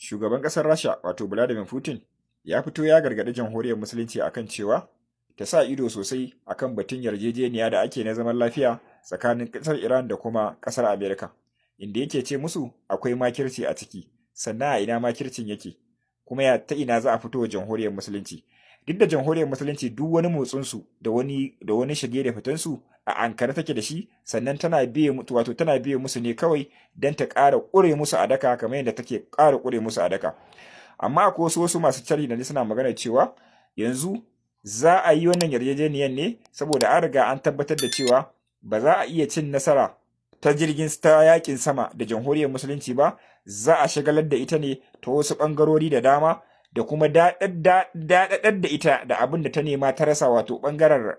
Shugaban ƙasar Rasha, wato Vladimir Putin, ya fito ya gargaɗi Jamhuriyar Musulunci akan cewa ta sa ido sosai akan batun yarjejeniya da ake na zaman lafiya tsakanin ƙasar Iran da kuma ƙasar Amerika, inda yake ce musu akwai makirci a ciki. Sannan a ina makircin yake, kuma ya ta ina za a fito wa Jamhuriyar Musulunci? Duk da Jamhuriyar Musulunci duk wani motsinsu da wani shige da fitansu a ankara take da shi, sannan tana biye, wato tana biye musu ne kawai don ta ƙara ƙure musu a daka, kamar yadda take ƙara ƙure musu a daka. Amma akwai wasu masu cari da suna magana cewa yanzu za a yi wannan yarjejeniyar ne saboda an riga an tabbatar da cewa ba za a iya cin nasara ta jirgin ta yakin sama da Jamhuriyar Musulunci ba. Za a shagalar da ita ne ta wasu ɓangarori da dama, da kuma daɗaɗar da ita da abin da ta nema ta rasa, wato ɓangaren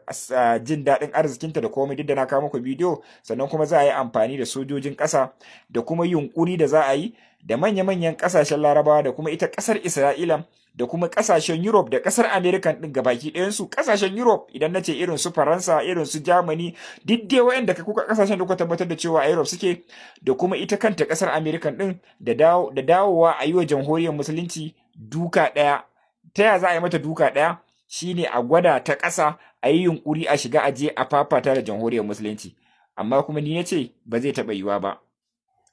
jin daɗin arzikinta da komai, duk da na kawo muku bidiyo. Sannan kuma za a yi amfani da sojojin ƙasa da kuma yunƙuri da za a yi da manya-manyan ƙasashen Larabawa da kuma ita ƙasar Isra'ila da kuma ƙasashen Europe da ƙasar America ɗin gabaki ɗayansu. Ƙasashen Europe, idan na ce irin su Faransa, irin su Germany, duk dai waɗanda kuka ƙasashen da kuka tabbatar da cewa a Europe suke, da kuma ita kanta ƙasar America ɗin, da dawowa a yi wa Jamhuriyar Musulunci duka ɗaya. Ta ya za a yi mata duka ɗaya? Shine a gwada ta ƙasa, a yi yunƙuri a shiga, a je a fafata da Jamhuriyar Musulunci. Amma kuma ni na ce ba zai taɓa yiwuwa ba,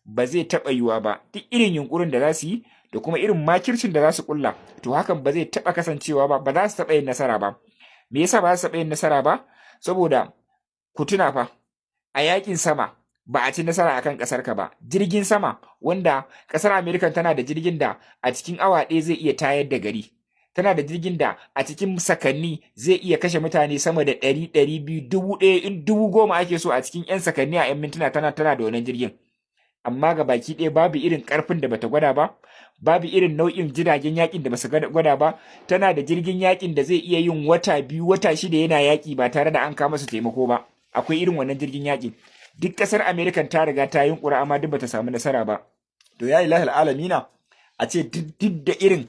ba zai taɓa yiwuwa ba. Duk irin yunƙurin da za su yi da kuma irin makircin da za su ƙulla, to hakan ba zai taɓa kasancewa ba, ba za su taɓa yin nasara ba. Me yasa ba za su taɓa yin nasara ba? Saboda ku tuna fa, a yakin sama ba a ci nasara akan ƙasar ka ba. Jirgin sama, wanda ƙasar Amerika tana da jirgin da a cikin awa 1 zai iya tayar da gari, tana da jirgin da a cikin sakanni zai iya kashe mutane sama da 100, 200, 1000, in 10,000 ake so, a cikin 'yan sakanni, a 'yan mintuna tana da wannan jirgin. Amma ga baki ɗaya babu irin ƙarfin da bata gwada ba, babu irin nau'in jiragen yakin da basu gwada ba. Tana da jirgin yakin da zai iya yin wata 2, wata 6 yana yaki ba tare da an kawo masa taimako ba. Akwai irin wannan jirgin yakin. Duk ƙasar America ta riga ta yunkura, amma duk bata samu nasara ba. To, ya ilahil alamina, a ce duk da irin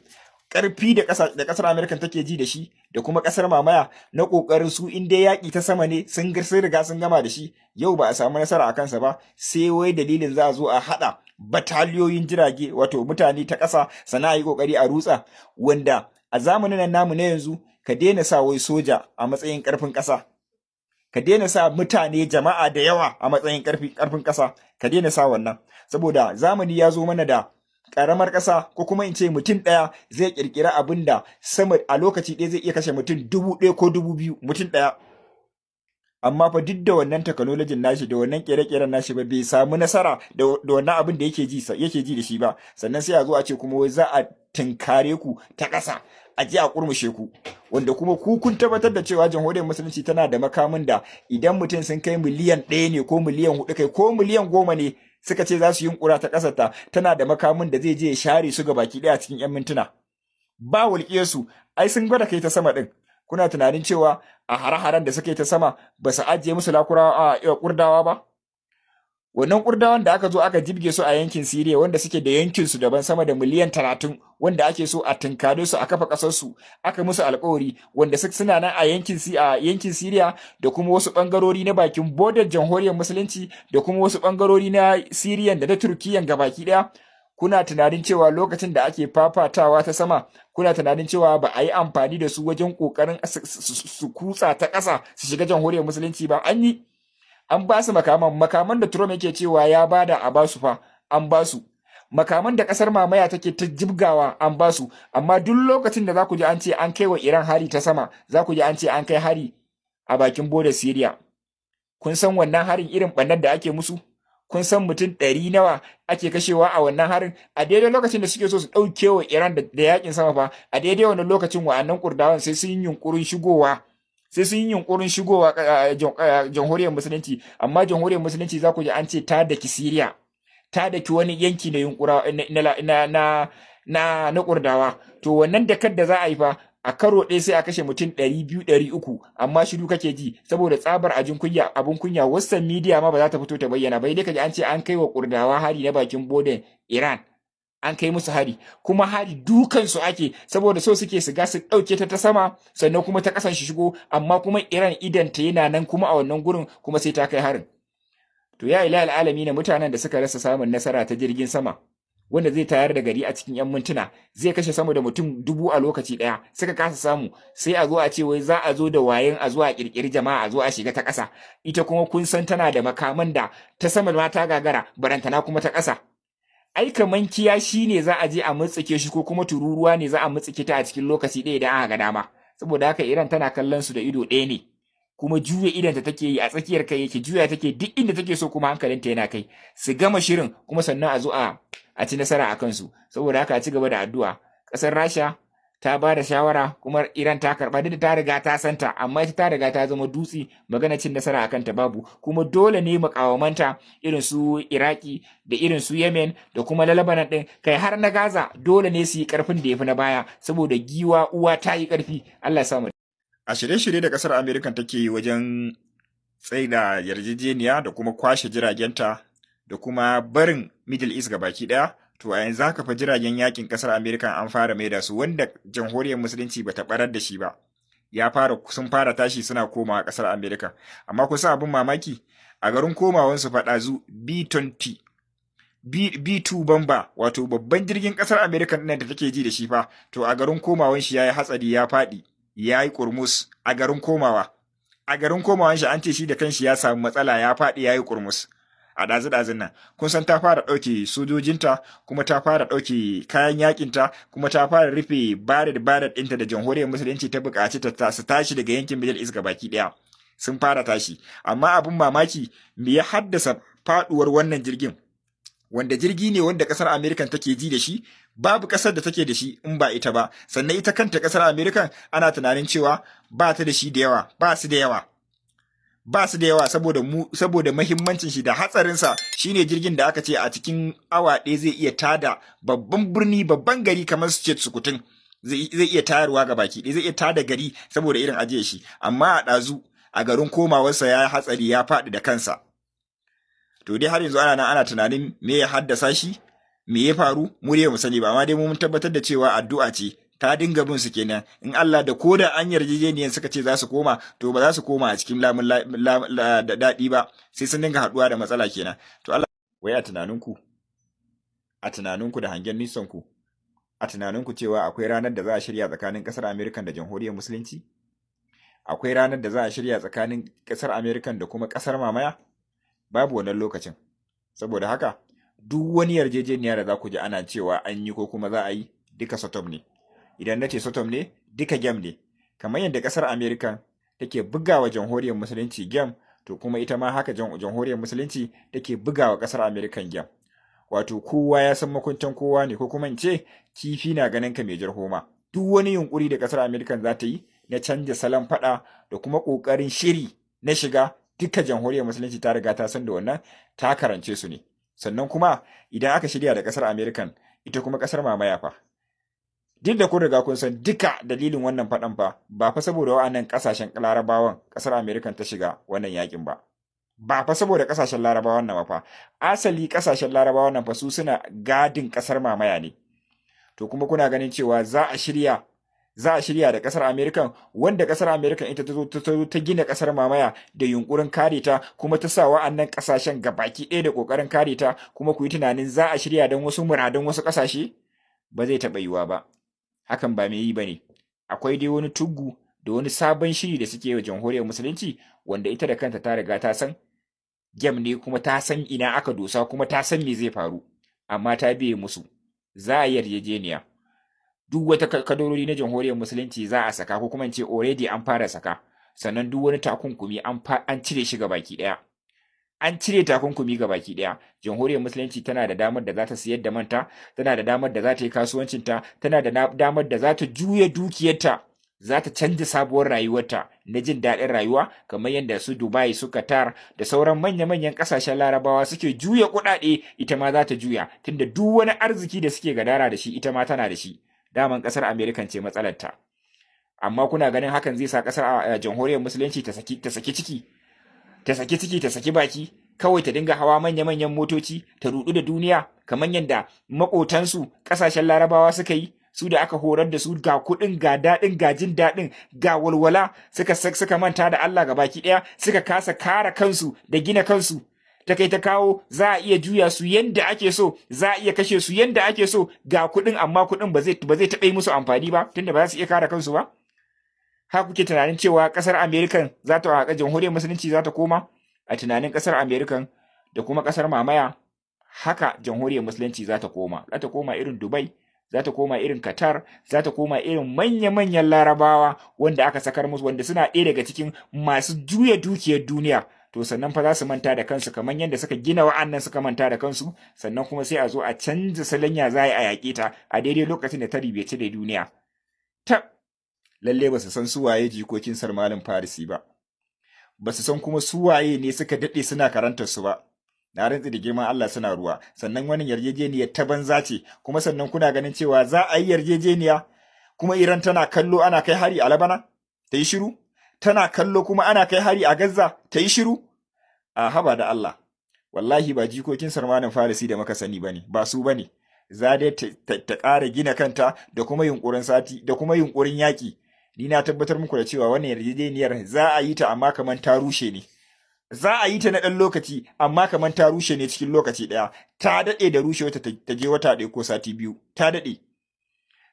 ƙarfi da ƙasar America take ji da shi da kuma ƙasar mamaya na ƙoƙarin su, in dai yaƙi ta sama ne sun riga sun gama da shi, yau ba a samu nasara a kansa ba, sai wai dalilin za a zo a haɗa bataliyoyin jirage, wato mutane ta ƙasa, sana a yi ƙoƙari a rutsa. Wanda a zamanin nan namu na yanzu, ka daina sa wai soja a matsayin ƙarfin ƙasa, ka daina sa mutane, jama'a da yawa a matsayin ƙarfin ƙasa, ka daina sa wannan, saboda zamani ya zo mana da ƙaramar ƙasa, ko kuma in ce mutum ɗaya zai ƙirƙiri abin da sama a lokaci ɗaya zai iya kashe mutum 1000 ko 2000, mutum ɗaya. Amma fa duk da wannan technologyn nashi da wannan ƙere-ƙeren nashi ba, bai samu nasara da wannan abin da yake ji da shi ba. Sannan sai a zo a ce kuma wai za a tinkare ku ta ƙasa, a je a kurmushe ku, wanda kuma ku kun tabbatar da cewa Jamhuriyar Musulunci tana da makamin da idan mutum sun kai miliyan 1 ne ko miliyan 4, kai ko miliyan 10 ne, suka ce za su yunkura ta ƙasar ta, tana da makamin da zai je ya share su baki ɗaya cikin 'yan mintuna. Ba walƙiyar su, ai sun gwada kai ta sama ɗin. Kuna tunanin cewa a hare-haren da suka yi ta sama ba su ajiye musu lakurawa a Kurdawa ba? Wannan Kurdawan da aka zo aka jibge su a yankin Siriya, wanda suke da yankin su daban, sama da miliyan 30, wanda ake so a tunkare su a kafa kasar su, aka musu alkawari, wanda suna nan a yankin Siriya da kuma wasu bangarori na bakin bodar Jamhuriyar Musulunci da kuma wasu bangarori na Siriyan da na Turkiyan gabaki daya. Kuna tunanin cewa lokacin da ake fafatawa ta sama, kuna tunanin cewa ba a yi amfani da su wajen kokarin su kutsa ta ƙasa su shiga Jamhuriyar Musulunci ba? An yi, an ba su makaman da Trump yake cewa ya bada a ba su fa, an ba su makaman da kasar mamaya take ta jibgawa, an ba su. Amma duk lokacin da za ku ji an ce an kai wa Iran hari ta sama, za ku ji an ce an kai hari a bakin bodar Syria. Kun san wannan harin irin ɓannar da ake musu? Kun san mutum 100 nawa ake kashewa a wannan harin? A daidai lokacin da suke so su ɗauke wa Iran da yakin sama fa, a daidai wannan lokacin wa'annan Kurdawan sai sun yi yunkurin shigowa Jamhuriyar Musulunci. Amma Jamhuriyar Musulunci za ku ji an ce ta daki Syria, ta daki wani yanki na yunkura na Kurdawa. To, wannan dakar da za a yi fa, a karo ɗaya sai a kashe mutum 200, 300, amma shiru kake ji saboda tsabar ajin kunya, abun kunya. Western media ma ba za ta fito ta bayyana ba, dai kaji an ce an kai wa Kurdawa hari na bakin boden Iran, an kai musu hari, kuma hari dukan su ake, saboda so suke su ga su ɗauke ta ta sama, sannan kuma ta ƙasan shi shigo. Amma kuma Iran idan ta yana nan kuma a wannan gurin, kuma sai ta kai harin. To, ya ilahil alamina, mutanen da suka rasa samun nasara ta jirgin sama, Wanda zai tayar da gari a cikin 'yan mintuna, zai kashe sama da mutum 1000 a lokaci ɗaya, suka kasa samu. Sai a zo a ce wai za a zo da wayan a zo a ƙirƙiri jama'a, a zo a shiga ta ƙasa. Ita kuma kun san tana da makaman da ta sama ma ta gagara, barantana kuma ta ƙasa. Ai kaman kiyashi ne za a je a mutsike shi, ko kuma tururuwa ne za a mutsike ta a cikin lokaci ɗaya idan aka ga dama. Saboda haka Iran tana kallon su da ido ɗaya ne, kuma juya idanta take yi, a tsakiyar kai yake juya take duk inda take so, kuma hankalinta yana kai su gama shirin, kuma sannan a zo a ci nasara a kansu. Saboda haka a ci gaba da addu'a. Ƙasar Rasha ta ba da shawara kuma Iran ta karɓa, duk da ta riga ta santa, amma ita ta riga ta zama dutse, magana cin nasara a kanta babu. Kuma dole ne mukawamanta irin su Iraki da irin su Yemen da kuma Lebanon din, kai har na Gaza, dole ne su yi karfin da yafi na baya, saboda giwa uwa ta yi karfi. Allah ya samu. A shirye-shirye da kasar Amerika take yi wajen tsaida yarjejeniya da kuma kwashe jiragenta da kuma barin Middle East baki daya, to a yanzu haka fa jiragen yakin kasar Amerika an fara maida su, wanda Jamhuriyar Musulunci bata barar da shi ba. Ya fara sun fara tashi suna komawa kasar Amerika. Amma kusa abin mamaki, a garin komawan su faɗazu B20 B2 bomber, wato babban jirgin kasar Amerika ɗin da take ji da shi fa, to a garin komawan shi yayi hatsari, ya faɗi, yayi kurmus a garin komawa. A garin komawan shi an ce shi da kanshi ya samu matsala, ya faɗi, yayi kurmus a ɗazu-ɗazun nan. Kun san ta fara ɗauke sojojinta, kuma ta fara ɗauke kayan yakinta, kuma ta fara rufe barrack barrack ɗinta da Jamhuriyar Musulunci ta buƙaci ta su tashi daga yankin Middle East baki ɗaya. Sun fara tashi. Amma abin mamaki, me ya haddasa faɗuwar wannan jirgin, wanda jirgi ne wanda ƙasar Amerika take ji da shi, babu ƙasar da take da shi in ba ita ba? Sannan ita kanta ƙasar Amerika ana tunanin cewa ba ta da shi da yawa, ba su da yawa, ba su da yawa, saboda mu saboda mahimmancin shi da hatsarinsa. Shine jirgin da aka ce a cikin awa ɗaya zai iya tada babban birni, babban gari kamar state sukutun, zai iya tayarwa ga baki ɗaya, zai iya tada gari saboda irin ajiye shi. Amma a ɗazu a garin komawarsa ya yi hatsari, ya faɗi da kansa. To dai har yanzu ana nan ana tunanin me ya haddasa shi, me ya faru, mu dai mu sani ba. Amma dai mu mun tabbatar da cewa addu'a ce ta dinga bin su kenan. In Allah da ko da an yarjejeniyar suka ce za su koma, to ba za su koma a cikin lamun da daɗi ba, sai sun dinga haɗuwa da matsala kenan. To Allah, wai a tunaninku da hangen nisan ku, a tunaninku cewa akwai ranar da za a shirya tsakanin ƙasar Amerika da Jamhuriyar Musulunci? Akwai ranar da za a shirya tsakanin ƙasar Amerika da kuma ƙasar mamaya? Babu wannan lokacin. Saboda haka duk wani yarjejeniya da za ku ji ana cewa an yi ko kuma za a yi, duka setup ne. Idan na ce setup ne, duka game ne. Kamar yadda ƙasar Amerika take bugawa Jamhuriyar Musulunci game, to kuma ita ma haka Jamhuriyar Musulunci take bugawa ƙasar Amerika game. Wato kowa ya san makwantan kowa ne, ko kuma in ce kifi na ganin ka mai jar homa. Duk wani yunkuri da ƙasar Amerika za ta yi na canja salon faɗa da kuma ƙoƙarin shiri na shiga, duka Jamhuriyar Musulunci ta riga ta san da wannan, ta karance su ne. Sannan kuma idan aka shirya da ƙasar Amerikan, ita kuma ƙasar mamaya fa? Duk da kun riga kun san duka dalilin wannan faɗan fa, ba fa saboda wa'annan ƙasashen Larabawan ƙasar Amerikan ta shiga wannan yakin ba. Ba fa saboda ƙasashen Larabawan nan ba fa. Asali ƙasashen Larabawan nan fa su suna gadin ƙasar mamaya ne. To kuma kuna ganin cewa za a shirya da ƙasar Amerikan, wanda ƙasar Amerikan ita ta zo ta gina ƙasar mamaya da yunkurin kare ta, kuma ta sa wa'annan ƙasashen gabaki ɗaya da ƙoƙarin kare ta, kuma ku yi tunanin za a shirya don wasu muradan wasu ƙasashe? Ba zai taɓa yiwuwa ba. Hakan ba mai yi ba ne. Akwai dai wani tuggu da wani sabon shiri da suke wa Jamhuriyar Musulunci, wanda ita da kanta ta riga ta san game ne, kuma ta san ina aka dosa, kuma ta san me zai faru, amma ta biye musu. Za a yi yarjejeniya, duk wata kadarori na Jamhuriyar Musulunci za a saka, ko kuma in ce already an fara saka. Sannan duk wani takunkumi an cire shi ga baki daya, an cire takunkumi ga baki daya. Jamhuriyar Musulunci tana da damar da za ta siyar da manta, tana da damar da za ta yi kasuwancinta, tana da damar da za ta juya dukiyarta, za ta canza sabuwar rayuwarta na jin daɗin rayuwa, kamar yadda su Dubai, su Qatar da sauran manya-manyan ƙasashen Larabawa suke juya kuɗaɗe. Ita ma za ta juya, tunda duk wani arziki da suke gadara da shi, ita ma tana da shi. Daman ƙasar Amerikan ce matsalarta. Amma kuna ganin hakan zai sa ƙasar Jamhuriyar Musulunci ta saki ciki, ta saki ciki, ta saki baki, kawai ta dinga hawa manya-manyan motoci, ta rudu da duniya, kamar yadda maƙotansu ƙasashen Larabawa suka yi, su da aka horar da su, ga kuɗin, ga daɗin, ga jin daɗin, ga walwala, suka manta da Allah baki ɗaya, suka kasa kare kansu da gina kansu? Ta kai ta kawo, za a iya juya su yanda ake so, za a iya kashe su yanda ake so. Ga kuɗin, amma kuɗin ba zai taɓa yi musu amfani ba, tunda ba za su iya kare kansu ba. Haka kuke tunanin cewa ƙasar American za ta haƙa Jamhuriyar Musulunci za ta koma? A tunanin ƙasar American da kuma ƙasar mamaya, haka Jamhuriyar Musulunci za ta koma. Za ta koma irin Dubai, za ta koma irin Qatar, za ta koma irin manya-manyan Larabawa wanda aka sakar musu, wanda suna ɗaya daga cikin masu juya dukiyar duniya. To sannan fa za su manta da kansu, kamar yadda suka gina wa'annan suka manta da kansu. Sannan kuma sai a zo a canza salon ya za a yaƙe ta a daidai lokacin da ta ribece da duniya. Ta lalle ba su san su waye jikokin Salmanin Farisi ba, ba su san kuma su waye ne suka daɗe suna karantar su ba. Na rantsi da girman Allah, suna ruwa. Sannan wannan yarjejeniyar ta banza ce. Kuma sannan kuna ganin cewa za a yi yarjejeniya, kuma Iran tana kallo ana kai hari a Labana ta yi shiru, tana kallo kuma ana kai hari a Gaza ta yi shiru? A haba da Allah, wallahi ba jikokin Salmanin Farisi da muka sani bane, ba su bane. Za dai ta ƙara gina kanta da kuma yunkurin sati da kuma yunkurin yaƙi. Ni na tabbatar muku da cewa wannan yarjejeniyar za a yi ta, amma kamar ta rushe ne. Za a yi ta na ɗan lokaci, amma kamar ta rushe ne cikin lokaci ɗaya. Ta daɗe da rushe wata ta je wata 1 ko sati 2, ta daɗe.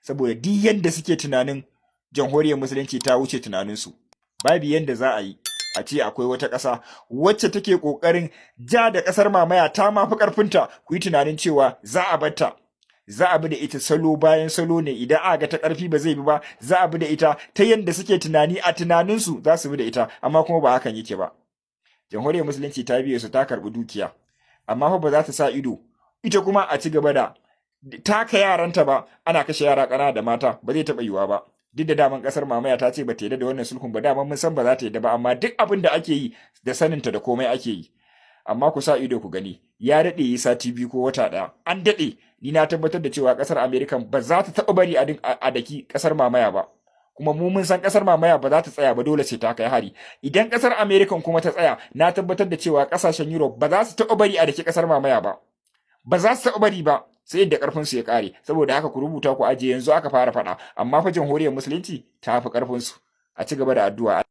Saboda duk yanda suke tunanin Jamhuriyar Musulunci, ta wuce tunaninsu. Babu yanda za a yi a ce akwai wata ƙasa wacce take ƙoƙarin ja da ƙasar mamaya, ta mafi ƙarfinta, ku yi tunanin cewa za a batta. Za a bi da ita salo bayan salo ne. Idan aka ga ta ƙarfi ba zai bi ba, za a bi da ita ta yanda suke tunani. A tunaninsu za su bi da ita, amma kuma ba hakan yake ba. Jamhuriyar Musulunci ta biye su, ta karɓi dukiya, amma fa ba za ta sa ido ita kuma a ci gaba da taka yaranta ba, ana kashe yara ƙanana da mata. Ba zai taɓa yiwuwa ba. Duk da daman ƙasar mamaya ta ce ba ta yarda da wannan sulhun ba, daman mun san ba za ta yarda ba, amma duk abin da ake yi da saninta da komai ake yi. Amma ku sa ido ku gani, ya daɗe yi sati 2 ko wata 1, an daɗe. Ni na tabbatar da cewa ƙasar Amerika ba za ta taɓa bari a daki ƙasar mamaya ba. Kuma mu mun san ƙasar mamaya ba za ta tsaya ba, dole sai ta kai hari. Idan ƙasar Amerika kuma ta tsaya, na tabbatar da cewa ƙasashen Europe ba za su taɓa bari a daki ƙasar mamaya ba, ba za su taɓa bari ba, sai yadda ƙarfin su ya ƙare. Saboda haka ku rubuta ku ajiye, yanzu aka fara faɗa, amma fa Jamhuriyar Musulunci ta fi ƙarfin su. A ci gaba da addu'a.